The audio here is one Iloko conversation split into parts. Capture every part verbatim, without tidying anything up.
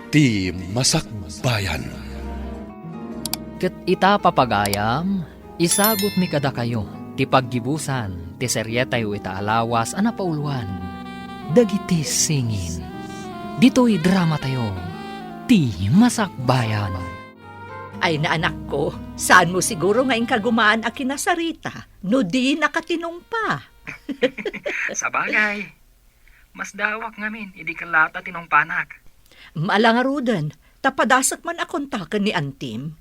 Ti Masakbayan. Ket ita, papagayam, isagutmi kadakayo ti paggibusan ti serietayo ita a lawas a napauluan, Dagiti Singin. Ditoy dramatayo, Ti Masakbayan. Ay, naanakko, saanmo siguro nga inkagumaan a kinasarita no di nakatinungpa. Sabagay, masdaawak ngamin idi kellaat a tinungpanak. Ala ngaruden, ta padasek man a kontaken ni antim.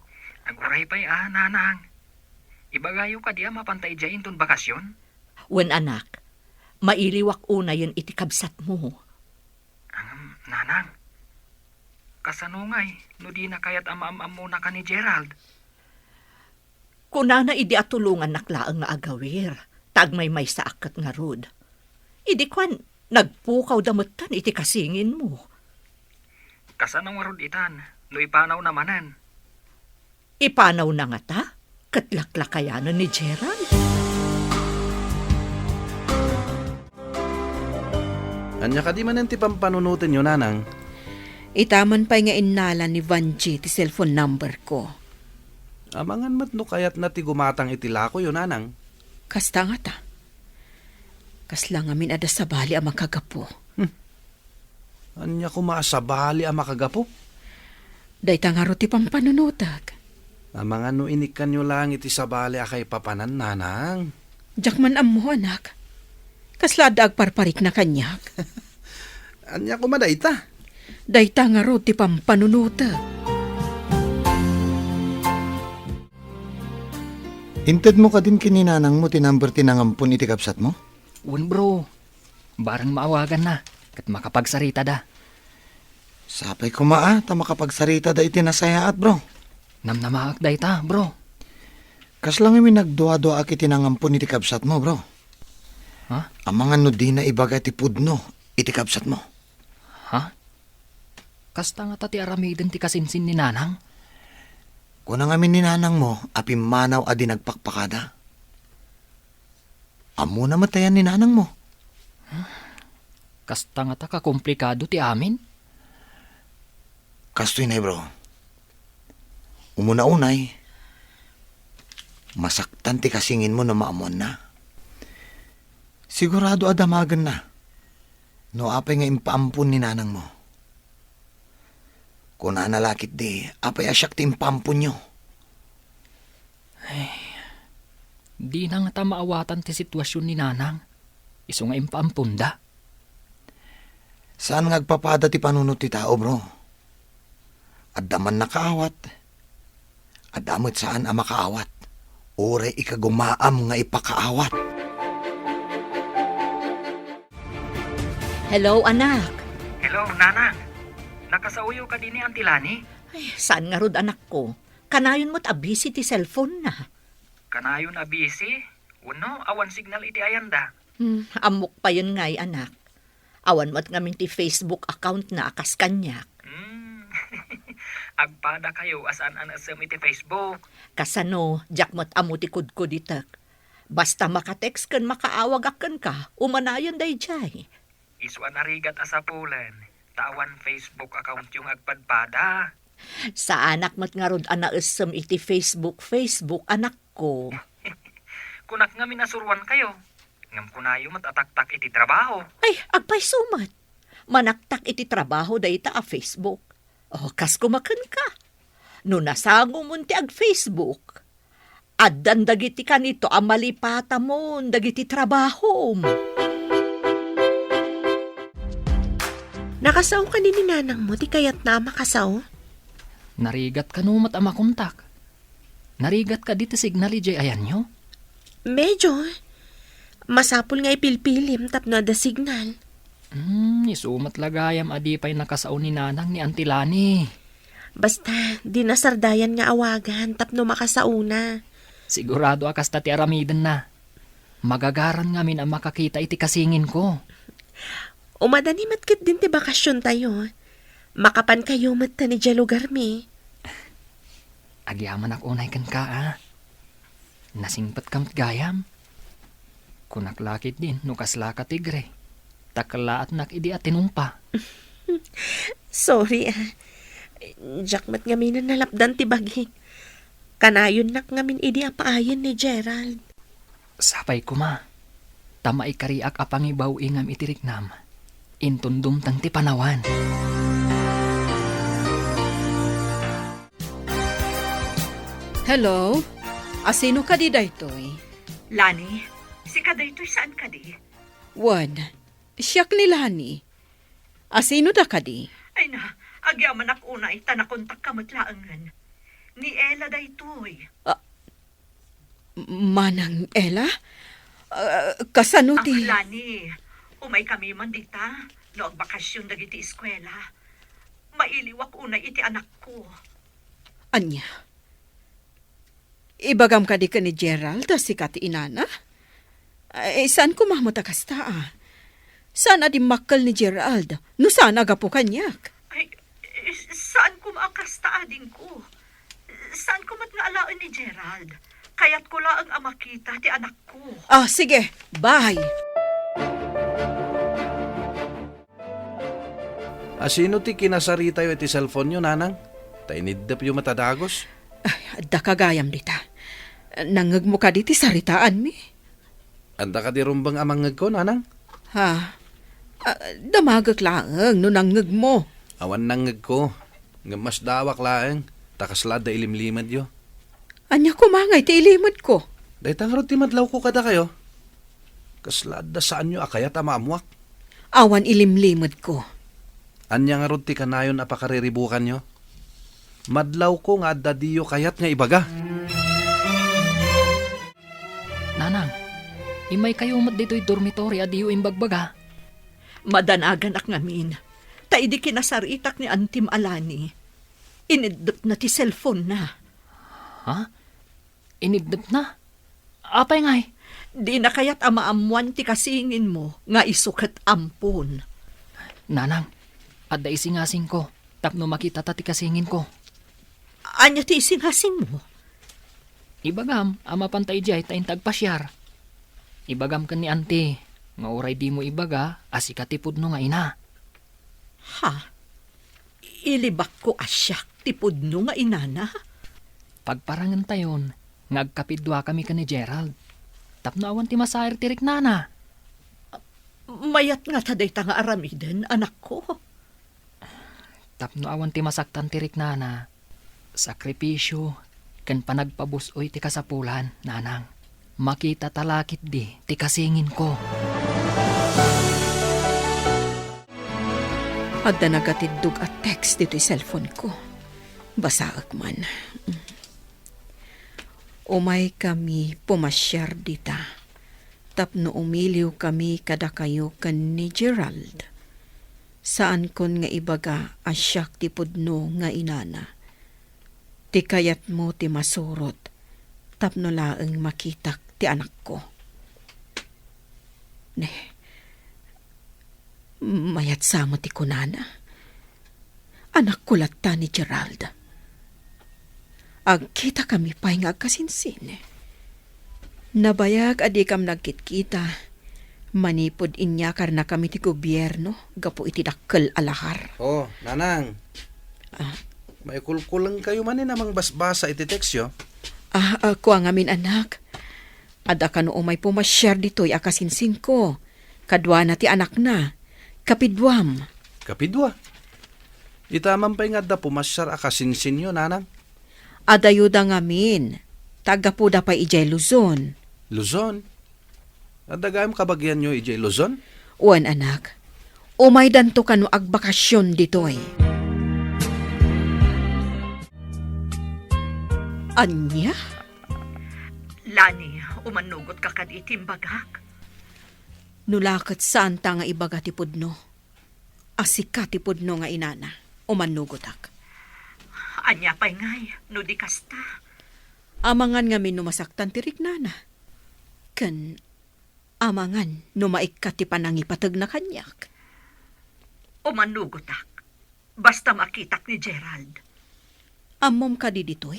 Aguray pay a, nanang. Ibagayo kadi a mapanta idiay inton bakasyon? Wen, anak, mailiwak unayen iti kabsatmo. Ngem, nanang, kasano ngay no dina kayat a maam-ammonakan ni Gerald? Kunana idi a tulongannak laeng nga agawir, ta agmaymaysaak ket ngarud. Idi kuan, nagpukawda metten iti kasinginmo. Kasano ngarud itan no ipanawna manen? Ipanawna ngata? Ket laklakayanen ni Gerald? Ania kadi manen ti pampanunotenyo, nanang? Ita man pay nga innala ni Vanjie ti cellphone number ko. Amangan met no kayatna ti gumatang iti lakoyo, nanang. Kasta ngata. Kasla ngamin adda sabali a makagapu. Hmm. Ania koma a sabali a makagapu? Dayta ngarud ti pampanunotek. Amangan no inikkanyo laeng iti sabali a kaipapanan, nanang. Diak man ammo, anak. Kasla adda agparparikna kaniak. Ania koma dayta? Dayta ngarud ti pampanunotek. Intedmo kadin ken ni nanangmo ti number ti nangampon iti kabsatmo? Wen, bro. Bareng maawaganna, ket makapagsaritada. Sapay koma a, ta makapagsaritada iti nasayaat, bro. Namnamaak dayta, bro. Kasla ngamin nagduaduaak iti nangampon iti kabsatmo, bro. Ha? Amangan no dina ibaga ti pudno iti kabsatmo. Ha? Kasta ngata ti aramiden ti kasinsin ni nanang? Kuna ngamin ni nanangmo a pimmanaw a di nagpakpakada. Ammona met ayan ni nanangmo. Kasta ngata kakomplikado ti amin? Kastoy nay, bro. Umuna unay, masaktan ti kasinginmo no maammoanna. Sigurado a damagenna no apay nga impaampon ni nanangmo. Kunana la ketdi, apay a siak ti impaamponyo? Ay, dina ngata maawatan ti sitwasion ni nanang, isu nga impaamponda. Saan nga agpapada ti panunot ti tao, bro. Adda man nakaawat, adda met saan a makaawat. Uray ikagumaam nga ipakaawat. Hello, anak. Hello, nanang. Nakasaoyo kadi ni Auntie Lani? Ay, saan ngarud, anakko? Kanayon met a busy ti cellphone na. Kanayon a busy? Wenno, awan signal iti ayanda? Hmm, ammok payen ngay, anak. Awan met ngamin ti Facebook account na a kas kaniak. Hmm. Agpadakayo a saan a naessem iti Facebook. Kasano, diak met ammo ti kudkuditek. Basta maka-text ken makaawagak kenka, umanayen daydiay. Isu a narigat a sapulen, ta awan Facebook accountyo nga agpadpada. Saanak met ngarud a naessem iti Facebook, Facebook, anakko. Kunak ngamin a suruankayo, ngem kunayo met a taktak iti trabaho. Ay, agpayso met. Manaktak iti trabaho dayta a Facebook. O, kas koma kenka. No nasangomon ti ag-Facebook, addan dagiti kanito a malipatamon dagiti trabahom. Nakasao kadi ni nanangmo ti kayatna a makasao? Narigat kano met a makontak? Narigat kadi ti signal idiay ayanyo? Medyo. Masapul nga ipilpilim tapno adda signal. Hmm, isu met la gayam a di pay nakasao ni nanang ni Auntie Lani. Basta, di nasardayan nga awagan tapno makasaona. Sigurado a kasta ti aramidenna. Magagaran ngamin a makakita iti kasinginko. Umadani met ketdin ti bakasiontayo. Makapankayo metten idiay lugarmi. Agyamanak unay kenka, a. Nasingpetka met gayam. Kunak la ketdin no kaslaka tigre, ta kellaatnak idi a tinungpa. Sorry, a. Diak met ngamin nalapdan ti bagi. Kanayonnak ngamin idi a paayen ni Gerald. Sapay koma, ta maikariak a pangibaw-ingam iti riknam. Inton dumteng ti panawan. Hello? Asino kadi daytoy? Lani, sika daytoy saan kadi? Wen, siak ni Lani. Asino da kadi? Ay na, agyamanak unay ta nakontakka met laengen. Ni Ella daytoy. Ah, Manang Ella? Ah, kasano ti Lani, umaykami man dita, no agbakasyon dagiti eskuela. Mailiwak unay iti anakko. Ania? Ibagam kadi ken ni Gerald a sika ti inana? Ay, saan koma met a kasta, a. Saan a dimmakkel ni Gerald, no saan a gapu kaniak. Ay, saan koma a kasta, adingko. Saan koma nga alaen ni Gerald. Kayatko laeng a makita ti anakko. Ah, sige. Bye. Asino ti kinasaritayo iti cellphone-yo, nanang? Ta iniddepyo met a dagus. Ay, adda ka gayam dita. Nangngegmo kadi ti saritaanmi? Adda kadi rumbeng a mangngegko, nanang? Ha? Ah, damagek laeng no nangngegmo. Awan nangngegko. Ngem masdaawak laeng, ta kasla adda ilimlimedyo. Ania koma ngay ti ilimedko? Dayta ngarud ti madlawko kadakayo. Kasla adda saanyo a kayat a maammuak. Awan ilimlimedko. Ania ngarud ti kanayon a pakariribukanyo? Madlawko nga adda diyo kayat nga ibaga. Nanang, immaykayo met ditoy dormitory a diyo imbagbaga. Madanaganak ngamin, ta idi kinasaritak ni Antim a Lani, iniddepna ti cellphone-na. Ha? Iniddepna? Apay ngay? Dina kayat a maammuan ti kasinginmo nga isu ket ampon. Nanang, adda isingasingko tapno makitata ti kasinginko. Ania ti isingasingmo? Ibagam a mapanta idiay ta inta agpasiar. Ibagam ken ni Auntie nga uray dimo ibaga a sika ti pudno nga ina. Ha? Ilibakko a siak ti pudno nga inana? Pagparangentayon nga agkapiduakami ken ni Gerald tapno awan ti masair ti riknana. Mayat ngata dayta nga aramiden, anakko? Tapno awan ti masaktan ti riknana, sakripisio ken panagpabus-oy ti kasapulan, nanang. Makitata la ketdi ti kasinginko. Adda nagatiddog a text ditoy cellphone-ko. Basaek man. Umaykami pumasiar dita tapno umiliwkami kadakayo ken ni Gerald. Saankon nga ibaga a siak ti pudno nga inana. Ti kayatmo ti masurot tapno laeng makitak ti anakko. Ne, mayat sa met ti kunana. Anakko latta ni Gerald. Agkitakami pay nga agkasinsin. Nabayag a dikam nagkitkita manipud inyakarnakami ti gobierno gapu iti dakkel a lahar. Oh, nanang. Ah. Maikulkulengkayo manen a mangbasbasa iti tekstyo? Ah, ah, kua ngamin, anak. Adda kano umay pumasiar ditoy a kasinsinko. Kaduana ti anakna. Kapiduam. Kapidua? Ita man pay nga adda pumasiar a kasinsinyo, nanang? Adayoda ngamin. Ta aggapuda pay idiay Luzon. Luzon? Adda gayam kabagianyo idiay Luzon? Wen, anak. Umaydanto kano agbakasyon ditoy. Ania? Lani, umannugotka kadi iti imbagak? No la ket saanta nga ibaga ti pudno a sika ti pudno nga inana, umannugotak. Ania pay ngay no di kasta? Amangan ngamin no masaktan ti riknana. Ken amangan no maikkat ti panangipategna kaniak. Umannugotak. Basta makitak ni Gerald. Ammom kadi ditoy?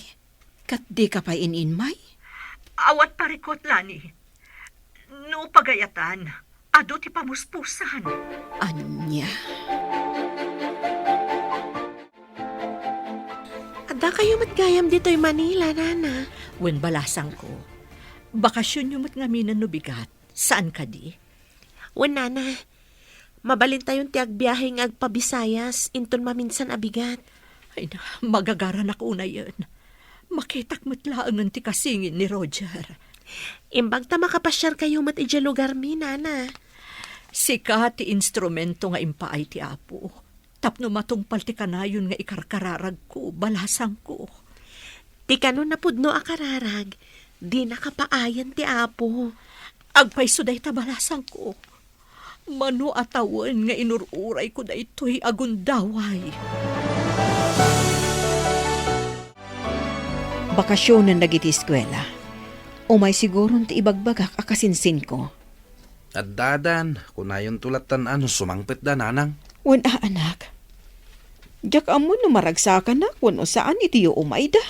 Ket dika pay in-inmay? Awan parikut, Lani. No pagayatan, adu ti pamuspusan. Ania? Dakayo met gayam ditoy Manila, Nana. Wen, balasangko. Bakasionyo met ngamin no bigat. Saan kadi? Wen, Nana. Mabalintayon ti agbiahe nga agpa-Visayas inton maminsan a bigat. Ay na, magagaranak unayen. Makitak met laengen ti kasingin ni Roger. Imbag ta makapasiarkayo met idiay lugarmi, Nana. Sika ti instrumento nga impaay ti Apo. Tapno matungpal ti kanayon nga ikarkararagko, balasangko. Ti kano napudno a kararag, dina kapaayan ti Apo. Agpayso dayta, balasangko. Mano a tawen nga inur-urayko daytoy a gundaway. Bakasionen dagiti eskuela. Umay siguron ti ibagbagak a kasinsinko. Addadan, kunayonto lattan a no sumangpetda, Nanang. Wen a, anak. Diak ammo no maragsakanak wenno saan iti umayda.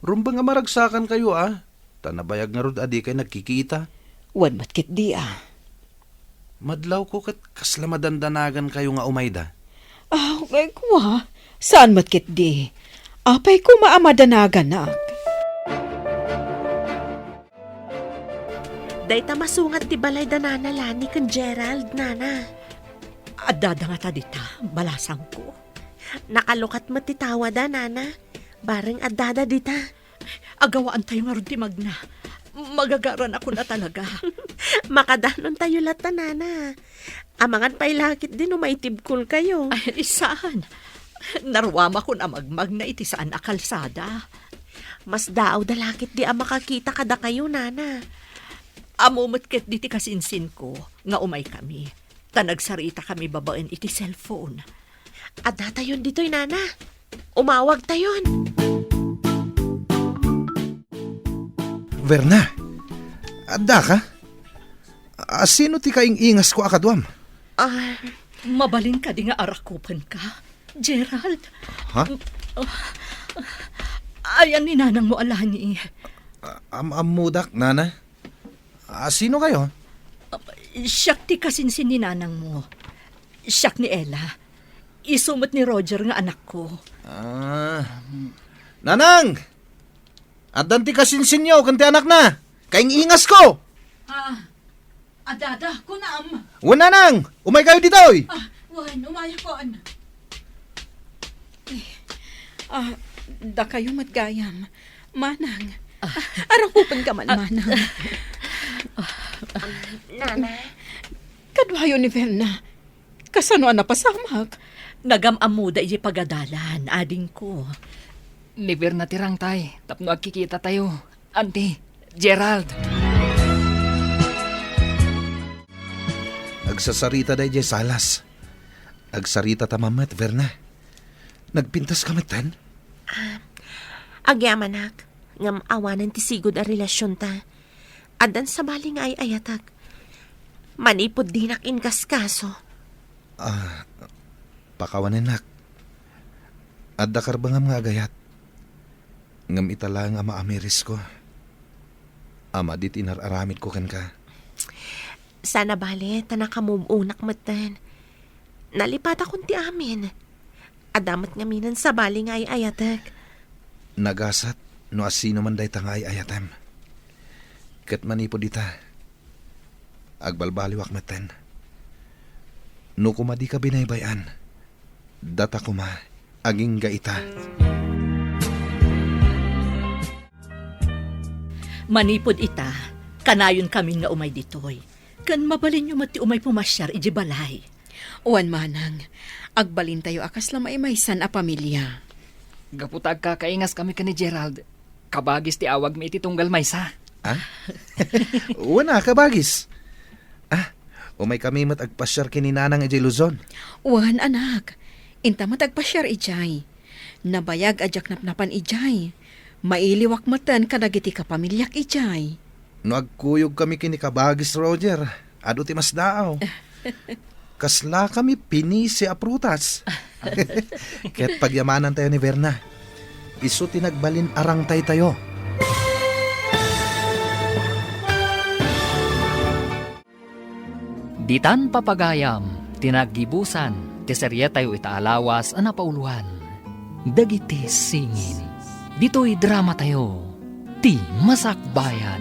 Rumbeng a maragsakankayo, a. Ta nabayag ngarud a dikay nagkikita. Wen met ketdi, a. Madlawko ket kasla madandanagankayo nga umayda. Aw, kua, saan met ketdi. Apay koma a madanaganak? Dayta masungat ti balay da Nana Lani ken Gerald, Nana. Addada ngata dita, balasangko. Nakalukat met ti tawada, Nana. Bareng addada dita. Agawaantayo ngarud ti magna. Magagaranakon a talaga. Makadanontayo latta, Nana. Amangan pay la ketdi no maitibkolkayo. Ay, saan. Naruamakon a magmagna iti saan a kalsada. Masdaawda la ketdi a makakita kadakayo, Nana. Ammo met ketdi ti kasinsinko nga umaykami. Ta nagsaritakami babaen iti cellphone. Addatayon ditoy, Nana. Umawagtayon. Verna, addaka? A, sino ti kaing-ingasko a kaduam? Ah, mabalin kadi nga arakupenka, Gerald? Ha? Ah, ayan ni nanangmo a Lani. A-, am-, ammodak, Nana. A, sino kayo? Ah, siak ti kasinsin ni nanangmo. Siak ni Ella. Isu met ni Roger nga anakko. Ah, Nanang! Addan ti kasinsinyo ken ti anakna. Kaing-ingasko! Ah, adada, kunam. Wen, Nanang, umaykayo ditoy. Ah, wen, umayakon. Eh, ah, dakayo met gayam. Manang, arakupenka man, Manang. Nana? Kaduayo ni Verna. Kasano a napasamak? Nagam-ammoda idiay pagadalan, adingko. Ni Verna ti rangtay, tapno agkikitatayo. Auntie, Gerald. Agsasarita da idiay salas. Agsaritata man met, Verna. Nagpintaska metten? Ah, agyamanak, ngem awanen ti sigud a relasionta. Addan sabali nga ay-ayatek. Manipud dinak inkaskaso. Ah, pakawanennak. Adda karbengam nga agayat. Ngem ita laeng a maamirisko. A madi ti inar-aramidko kenka. Saan a bale, ta nakamove onak metten. Nalipatakon ti amin. Adda met ngaminen sabali nga ay-ayatek. Nagasat no asino man dayta nga ay-ayatem. Ket manipud ita, agbalbaliwak metten. No koma dika binaybay-an, data koma agingga ita. Manipud ita, kanayonkamin nga umay ditoy. Ken mabalinyo met ti umay pumasiar idiay balay. Wen, Manang, agbalintayo a kasla maimaysan a pamilia. Gapu ta agkakaingaskami ken ni Gerald, kabagis ti awagmi iti tunggal maysa. Ah? Wen a, kabagis. Ah, umaykami met agpasiar ken ni Nanang idiay Luzon. Wen, anak. Inta met agpasiar idiay. Nabayag a diak napnapan idiay. Mailiwak metten kadagiti kapamiliak idiay. No agkuyogkami ken ni Kabagis Roger, adu ti masdaaw. Kaslakami pinisi a prutas. Ket pagyamanantayo ni Verna. Isu ti nagbalin a rangtaytayo. Ditan papagayam ti naggibusan ti serietayo ita a lawas a napauloan, Dagiti Singin. Ditoy dramatayo, Ti Masakbayan.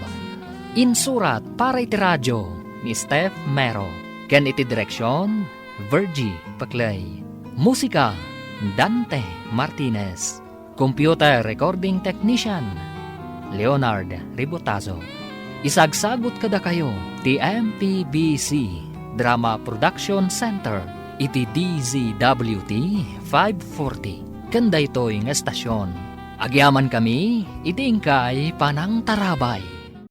Insurat para iti radio ni Steph Mero, ken iti direksion, Virgie Peclay. Musika, Dante Martinez. Computer recording technician, Leonard Ribotazo. Isagsagut kadakayo ti M P B C Drama Production Center iti D Z W T five forty. Ken daytoy nga estasion, agyamankami iti inkay panangtarabay.